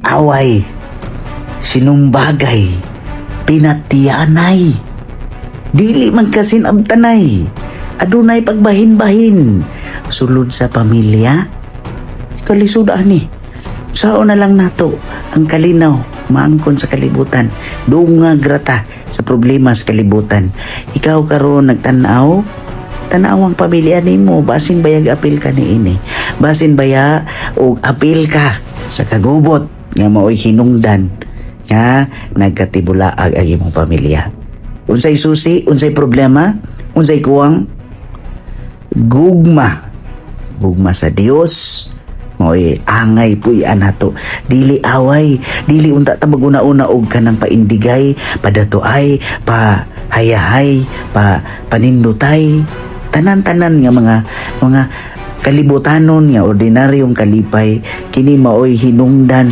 Away, sinumbagay, pinatianay, dili man kasinabtanay, adunay pagbahin-bahin, sulod sa pamilya, kalisod ani. Sao na lang nato ang kalinaw maangkon sa kalibutan, dungag rata sa problema sa kalibutan. Ikaw karon nagtan-aw, tanaw ang pamilya nimo, basin bayag apil ka niini. Basin baya og apil ka sa kagubot nga maoy hinungdan nga nagkatibulaag ang imong pamilya. Unsay susi, unsay problema, unsay kuwang? Gugma. Gugma sa Dios maoy angay puy-an nato. Dili away, dili unta ta maguna-una og kanang paindigay, padatuay, pa hayahay, pa panindutay, tanan-tanan nga mga kalibutanon nga ordinaryong kalipay. Kini maoy hinungdan.